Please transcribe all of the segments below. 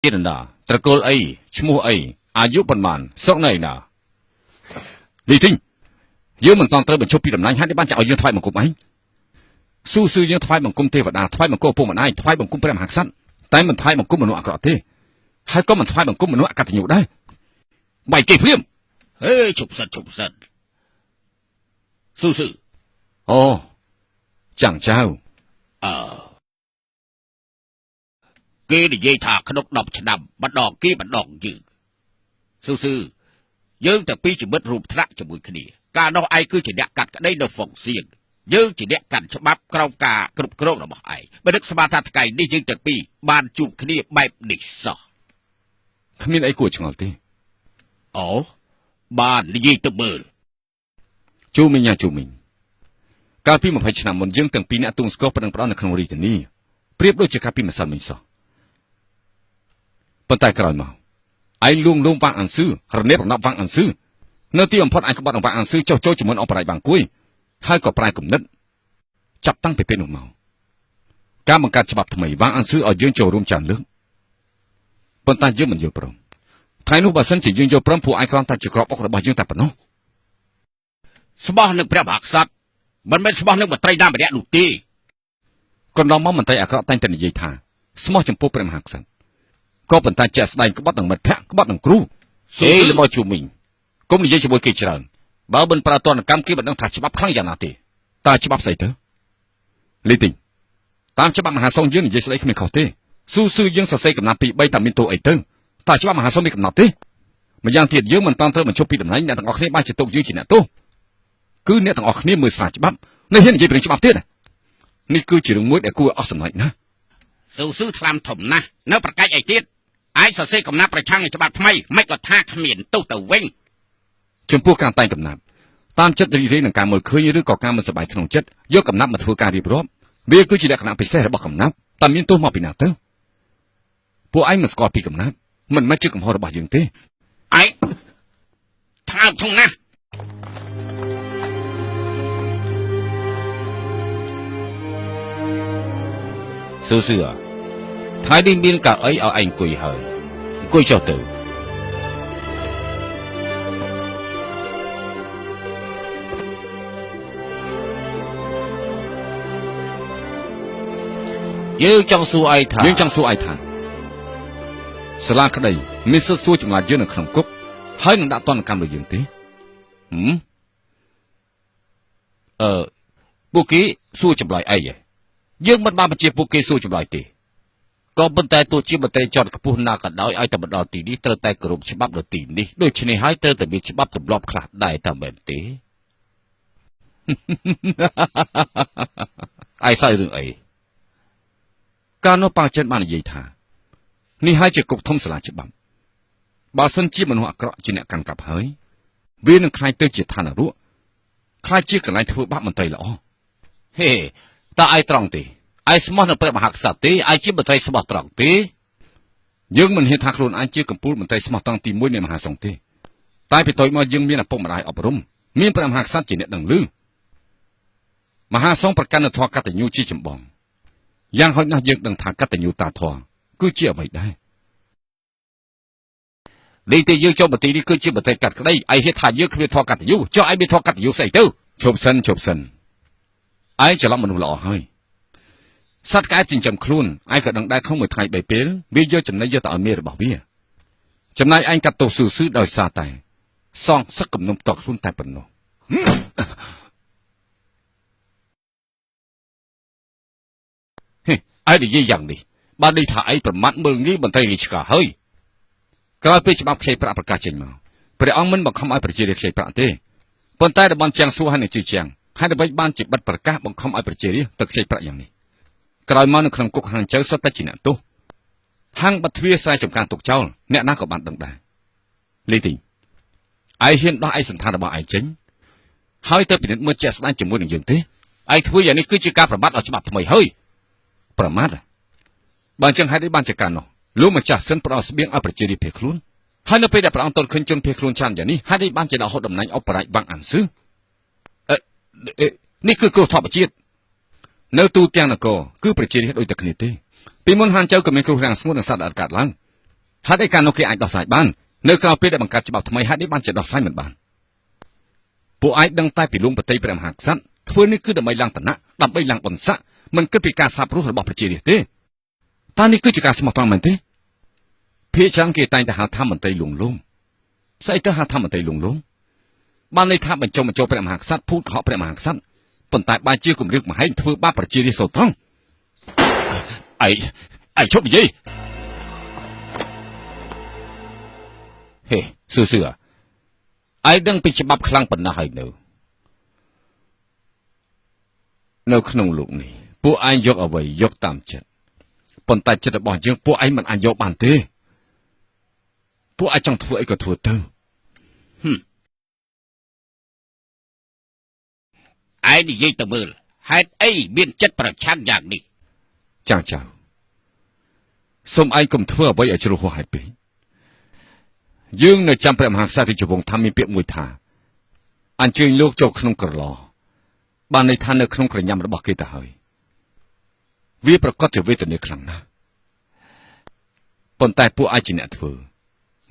នរណាត្រកូលអីឈ្មោះអីអាយុប៉ុន្មានស្រុកនៅឯណាលីទីងយើងមិនតន់ត្រូវបញ្ឈប់ពីតំណែងហេតុនេះបានចាក់ឲ្យយើងថ្វាយបង្គំឯងស៊ូស៊ឺយើងថ្វាយបង្គំទេវតាថ្វាយបង្គំឪពុកម្ដាយថ្វាយបង្គំព្រះមហាក្សត្រតែមិនថ្វាយបង្គំមនុស្សអាក្រក់ទេហើយក៏មិនថ្វាយបង្គំមនុស្សអកតញ្ញូដែរបាយគេភ្លាម ហេជប់សិនជប់សិនស៊ូស៊ឺ អូចាំងចៅ អើគេនិយាយថាក្នុង10ឆ្នាំម្ដងគេម្ដងយើងស៊ូស៊ឺយើងតែពីរជីវិតរួមថ្នាក់ជាមួយគ្នាកាលនោះឯងគឺជាអ្នកកាត់ក្តីនៅហ្វុងសៀងយើងជាអ្នកកាន់ច្បាប់ក្រោមការគ្រប់គ្រងរបស់ឯងបើនឹកស្មានថាថ្ងៃនេះយើងទាំងពីរបានជួបគ្នាបែបនេះសោះ គ្មានអីគួរឆ្ងល់ទេ អូបាននិយាយទៅមើល ជូមីងញ៉ាជូមីងកាលពី20ឆ្នាំមុនយើងទាំងពីរអ្នកទូងស្គាល់ប្តឹងផ្តល់នៅក្នុងរាជធានីប្រៀបដូចជាកាលពីម្សិលមិញសោះប៉ុន្តែក្រោយមកឯងលួងលោមវ៉ាងអានស៊ឺរនេបរណបវ៉ាងអានស៊ឺនៅទីបំផុតឯងក្បត់នឹងវ៉ាងអានស៊ឺចុះចូលជាមួយអបរាជបាងគួយហើយក៏ប្រែគំនិតចាប់តាំងពីពេលនោះមកការបង្កើតច្បាប់ថ្មីវ៉ាងអានស៊ឺឲ្យយើងចូលរួមច្រើនលើកប៉ុន្តែយើងមិនយល់ព្រមថ្ងៃនោះបើសិនជាយើងយល់ព្រមពួកឯងគ្រាន់តែជាក្របអុករបស់យើងតែប៉ុណ្ណោះ ស្បោះនឹងព្រះមហាក្សត្រមិនមែនស្បោះនឹងមន្ត្រីណាម្នាក់នោះទេ កន្លងមកមន្ត្រីអាក្រក់តែងតែនិយាយថាស្មោះចំពោះព្រះមហាក្សត្រក៏ប៉ុន្តែជាក់ស្ដែងក្បត់នឹងមិត្តភក្តិក្បត់នឹងគ្រូ ស៊ូស៊ឺ អេរបស់ជូមីងកុំនិយាយជាមួយគេច្រើនបើមិនប្រើទណ្ឌកម្មគេមិនដឹងថាច្បាប់ខ្លាំងយ៉ាងណាទេតើច្បាប់ស្អីទៅលីទីងតាមច្បាប់មហាសង្ឃយើងនិយាយស្ដីគ្មានខុសទេស៊ូស៊ឺយើងសរសេរកំណត់ពី3តាមមានទោសអីទៅតើច្បាប់មហាសង្ឃមានកំណត់ទេម្យ៉ាងទៀតយើងមិនតាន់ត្រូវបញ្ឈប់ពីតំណែងអ្នកទាំងអស់គ្នាបានជាទុកយើងជាអ្នកទោសគឺអ្នកទាំងអស់គ្នាមើលស្រាលច្បាប់នេះហ៊ាននិយាយពីរឿងច្បាប់ទៀតនេះគឺជារឿងមួយដែលគួរឲ្យអស់សំណើចណាស់ ស៊ូស៊ឺថ្លាំធំណាស់នៅប្រកាច់អីទៀតឯងសរសេរកំណាប់ប្រឆាំងនឹងច្បាប់ថ្មីមិនក៏ថាគ្មានទោសទៅវិញ ចំពោះការតែងកំណាព្យតាមចិត្តរីករាយនឹងការមើលឃើញឬក៏ការមិនសប្បាយក្នុងចិត្តយកកំណាព្យមកធ្វើការរៀបរាប់វាគឺជាលក្ខណៈពិសេសរបស់កំណាព្យតែមានទោសមកពីណាទៅពួកឯងមិនស្គាល់ពីកំណាព្យមិនមែនជាកំហុសរបស់យើងទេ ឯងថ្លើមធំណាស់ ស៊ូស៊ឺថ្ងៃនេះមានកៅអីឲ្យឯងអង្គុយហើយអង្គុយចុះទៅ យើងចង់សួរឯងថា យើងចង់សួរឯងថាសាលាក្តីមានសិទ្ធិសួរចម្លើយយើងនៅក្នុងគុកហើយនឹងដាក់ទណ្ឌកម្មលើយើងទេ ហឹមអឺពួកគេសួរចម្លើយអីហ៎យើងមិនបានបញ្ជាពួកគេសួរចម្លើយទេក៏ប៉ុន្តែទោះជាមន្ត្រីជាន់ខ្ពស់ណាក៏ដោយឲ្យតែមកដល់ទីនេះត្រូវតែគោរពច្បាប់នៅទីនេះដូច្នេះហើយត្រូវតែមានច្បាប់ទម្លាប់ខ្លះដែរតើមែនទេ ឯងសើចរឿងអី កាលនោះប៉ាចិនបាននិយាយថានេះហើយជាគុកធំសាលាច្បាប់បើសិនជាមនុស្សអាក្រក់ជាអ្នកកាន់កាប់ហើយវានឹងក្លាយទៅជាឋាននរកក្លាយជាកន្លែងធ្វើបាបមន្ត្រីល្អ ហេតើឯងត្រង់ទេឯងស្មោះនឹងព្រះមហាក្សត្រទេឯងជាមន្ត្រីស្មោះត្រង់ទេ យើងមិនហ៊ានថាខ្លួនឯងជាកម្ពូលមន្ត្រីស្មោះត្រង់ទី1នៃមហាសង្ឃទេតែពីតូចមកយើងមានឪពុកម្ដាយអប់រំមានព្រះមហាក្សត្រជាអ្នកដឹងឮមហាសង្ឃប្រកាន់នូវធម៌កតញ្ញូជាចម្បងយ៉ាងហោចណាស់យើងដឹងថាកតញ្ញូតាធម៌គឺជាអ្វីដែរ នេះទេយើងចូលមន្ទីរនេះគឺជាមន្ត្រីកាត់ក្តីឯងហ៊ានថាយើងគ្មានធម៌កតញ្ញូចុះឯងមានធម៌កតញ្ញូស្អីទៅ ឈប់សិនឈប់សិនឯងច្រឡំមនុស្សល្អហើយសត្វក្អែបចិញ្ចឹមខ្លួនឯងក៏ដឹងដែរក្នុងមួយថ្ងៃ3ពេលវាយកចំណីយកទៅឲ្យមេរបស់វាចំណែកឯងកាត់ទោសស៊ឺស៊ឺដោយសារតែសងសឹកគំនុំតខ្លួនតែប៉ុណ្ណោះ ហេឯងនិយាយយ៉ាងនេះបានន័យថាឯងប្រមាថមើលងាយមន្ត្រីរាជការហើយ ក្រោយពេលច្បាប់ខ្ចីប្រាក់ប្រកាសចេញមកព្រះអង្គមិនបង្ខំឲ្យប្រជារាស្ត្រខ្ចីប្រាក់ទេប៉ុន្តែតំបន់ជាងសួរហើយនឹងជឿជាងហើយដើម្បីបានជាបិទប្រកាសបង្ខំឲ្យប្រជារាស្ត្រទៅខ្ចីប្រាក់យ៉ាងនេះក្រោយមកនៅក្នុងគុកហាងចៅសុទ្ធតែជាអ្នកទោសហាងបិទទ្វារស្រែចម្ការទុកចោលអ្នកណាក៏បានដឹងដែរលីទីងឯងហ៊ានដោះឯកសណ្ឋានរបស់ឯងចេញហើយទៅពិនិត្យមើលជាក់ស្ដែងជាមួយនឹងយើងទេ ឯងធ្វើយ៉ាងនេះគឺជាការប្រមាថដល់ច្បាប់ថ្មីហើយ ប្រមាថហ៎បើអញ្ចឹងហេតុអីបានជាការនោះលោកម្ចាស់សិនផ្ដល់ស្បៀងឲ្យប្រជារាស្ត្រភៀសខ្លួនហើយនៅពេលដែលព្រះអង្គទល់ឃើញជនភៀសខ្លួនច្រើនយ៉ាងនេះហេតុអីបានជាដកហូតតំណែងអបរាជបាំងអានស៊ឺ អេនេះគឺគ្រោះធម្មជាតិ នៅទូទាំងនគរគឺប្រជារាស្ត្រដូចតែគ្នាទេពីមុនហានចៅក៏មានគ្រោះរាំងស្ងួតនិងសត្វល្អិតកើតឡើង ហេតុអីកាលនោះគេអាចដោះស្រាយបាននៅក្រៅពេលដែលបង្កើតច្បាប់ថ្មីហេតុនេះបានជាដោះស្រាយមិនបានពួកឯងដឹងតែពីលួងប្រតិព្រះមហាក្សត្រធ្វើនេះគឺដើម្បីឡើងឋានៈដើម្បីឡើងបុណ្យស័ក្តិមិនគិតពីការសាបរស់របស់ប្រជារាស្ត្រទេតើនេះគឺជាការស្មោះត្រង់មែនទេភាគច្រើនគេតែងតែហៅថាមន្ត្រីលួងលោមស្អីទៅហៅថាមន្ត្រីលួងលោមបានន័យថាបញ្ចុះបញ្ចូលព្រះមហាក្សត្រភូតកុហកព្រះមហាក្សត្រប៉ុន្តែបានជាគម្រាមកំហែងធ្វើបាបប្រជារាស្ត្រសូត្រង់ឯងឈប់និយាយហេស៊ឺស៊ឺឯងដឹងពីច្បាប់ខ្លាំងប៉ុណ្ណាហើយនៅក្នុងលោកនេះពួកឯងយកអ្វីយកតាមចិត្តប៉ុន្តែចិត្តរបស់យើងពួកឯងមិនអាចយកបានទេពួកឯងចង់ធ្វើអីក៏ធ្វើទៅ ឯងនិយាយទៅមើលហេតុអីមានចិត្តប្រឆាំងយ៉ាងនេះចាងចៅសូមឯងកុំធ្វើអ្វីឲ្យជ្រុះហួសហេតុពេកយើងនៅចាំព្រះមហាក្សត្ររាជវង្សថាមានពាក្យមួយថាអញ្ជើញលោកចូលក្នុងក្រឡបានន័យថានៅក្នុងក្រញាំរបស់គេទៅហើយវាប្រកាសជាវេទនាខ្លាំងណាស់ប៉ុន្តែពួកឯងជាអ្នកធ្វើ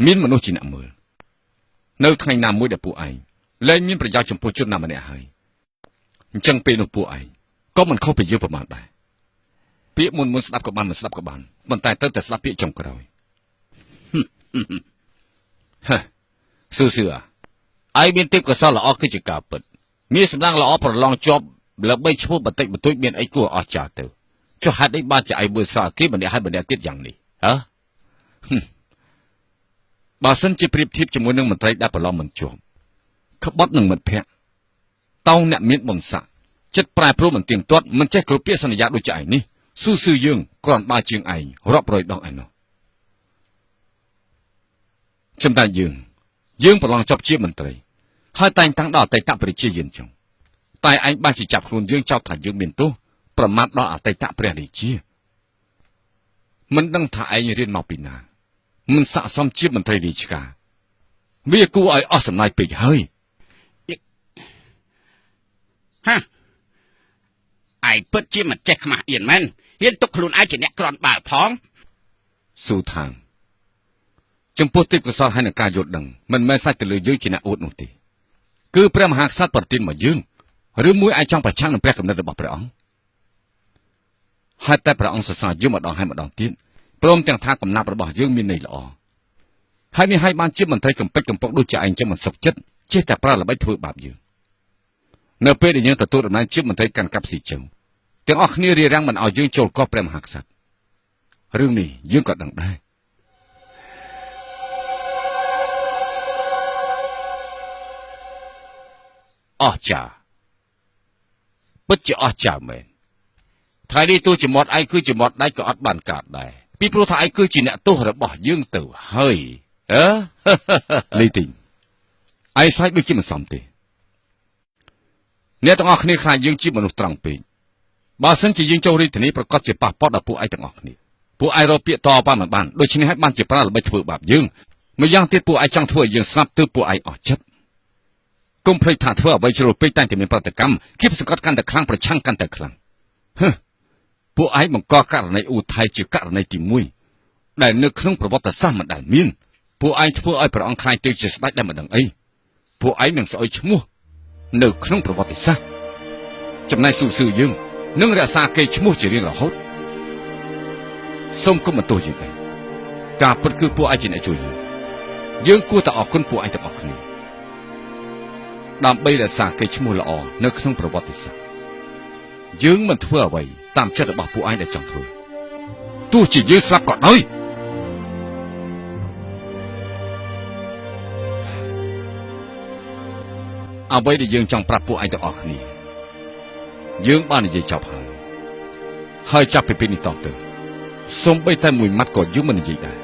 មានមនុស្សជាអ្នកមើលនៅថ្ងៃណាមួយដែលពួកឯងលែងមានប្រយោជន៍ចំពោះជនណាម្នាក់ហើយអញ្ចឹងពេលនោះពួកឯងក៏មិនខុសពីយើងប្រមាណដែរពាក្យមុនស្ដាប់ក៏បានមិនស្ដាប់ក៏បានប៉ុន្តែត្រូវតែស្ដាប់ពាក្យចុងក្រោយហឺស៊ឺស៊ឺឯងមានទេពកោសល្យល្អគឺជាការពិតមានសម្ដាងល្អប្រឡងជាប់ល្បីឈ្មោះបន្តិចបន្តួចមានអីគួរអស្ចារ្យទៅចុះហេតុអីបានជាឯងមើលស្រាលគេម្នាក់ហើយម្នាក់ទៀតយ៉ាងនេះហ៎បើសិនជាប្រៀបធៀបជាមួយនឹងមន្ត្រីដែលប្រឡងមិនជាប់ក្បត់នឹងមិត្តភក្តិតោងអ្នកមានបុណ្យស័ក្តិចិត្តប្រែប្រួលមិនទៀងទាត់មិនចេះគ្រប់ពាក្យសន្យាដូចជាឯងនេះស៊ូស៊ឺយើងគ្រាន់បើជាងឯងរាប់រយដងឯណោះចំណែកយើងប្រឡងជាប់ជាមន្ត្រីហើយតែងតាំងដល់អតីតប្រជាយានចុងតែឯងបានជាចាប់ខ្លួនយើងចោទថាយើងមានទោសប្រមាថដល់អតីតព្រះរាជាមិនដឹងថាឯងរៀនមកពីណាមិនស័ក្តិសមជាមន្ត្រីរាជការវាគួរឲ្យអស់សំណើចពេកហើយហាឯងពិតជាមិនចេះខ្មាស់អៀនមែនហ៊ានទុកខ្លួនឯងជាអ្នកក្រាន់បើផងស៊ូថាងចំពោះទេពកោសល្យហើយនឹងការយល់ដឹងមិនមែនសាច់ទៅលើយើងជាអ្នកអួតនោះទេគឺព្រះមហាក្សត្រប្រទានមកយើងឬមួយឯងចង់ប្រឆាំងនឹងព្រះគំនិតរបស់ព្រះអង្គហើយតែព្រះអង្គសរសើរយើងម្ដងហើយម្ដងទៀតព្រមទាំងថាកំណាប់របស់យើងមានន័យល្អហើយនេះឲ្យបានជាមន្ត្រីកំពេចកំពុកដូចជាឯងចឹងមិនសុខចិត្តចេះតែប្រើល្បិចធ្វើបាបយើងនៅពេលដែលយើងទទួលតំណែងជាមន្ត្រីកាន់កាប់ស៊ីជើងទាំងអស់គ្នារារាំងមិនឲ្យយើងចូលកោះព្រះមហាក្សត្ររឿងនេះយើងក៏ដឹងដែរអស្ចារ្យពិតជាអស្ចារ្យមែនថ្ងៃនេះទោះជាមាត់ឯងគឺជាមាត់ដៃក៏អត់បានកើតដែរពីព្រោះថាឯងគឺជាអ្នកទោសរបស់យើងទៅហើយហ៎លីទីងឯងសាច់ដូចជាមិនសមទេអ្នកទាំងអស់គ្នាខ្លាចយើងជាមនុស្សត្រង់ពេកបើសិនជាយើងចូលរាជធានីប្រកាសជាប៉ះពាល់ដល់ពួកឯងទាំងអស់គ្នាពួកឯងរកពាក្យតបមិនបានដូច្នេះហើយបានជាប្រើល្បិចធ្វើបាបយើងម្យ៉ាងទៀតពួកឯងចង់ធ្វើឲ្យយើងស្លាប់ទើបពួកឯងអស់ចិត្តកុំភ្លេចថាធ្វើអ្វីជ្រុលពេកតែមានប្រតិកម្មគៀបសង្កត់កាន់តែខ្លាំងប្រឆាំងកាន់តែខ្លាំងហឺពួកឯងបង្កករណីអ៊ូថៃជាករណីទី1ដែលនៅក្នុងប្រវត្តិសាស្ត្រមិនដែលមានពួកឯងធ្វើឲ្យព្រះអង្គខ្លាចទៅជាស្ដេចដែលមិនដឹងអីពួកឯងនឹងស្អុយឈ្មោះនៅក្នុងប្រវត្តិសាស្ត្រចំណែកស៊ូស៊ឺយើងនឹងរក្សាកេរ្តិ៍ឈ្មោះជារៀងរហូតសូមកុំបន្ទោសយើងឯងការពិតគឺពួកឯងជាអ្នកជួយយើងយើងគួរតែអរគុណពួកឯងទាំងអស់គ្នាដើម្បីរក្សាកេរ្តិ៍ឈ្មោះល្អនៅក្នុងប្រវត្តិសាស្ត្រយើងមិនធ្វើអ្វីតាមចិត្តរបស់ពួកឯងដែលចង់ធ្វើទោះជាយើងស្លាប់ក៏ដោយអ្វីដែលយើងចង់ប្រាប់ពួកឯងទាំងអស់គ្នាយើងបាននិយាយចប់ហើយហើយចាប់ពីពេលនេះតទៅសូម្បីតែមួយម៉ាត់ក៏យើងមិននិយាយដែរ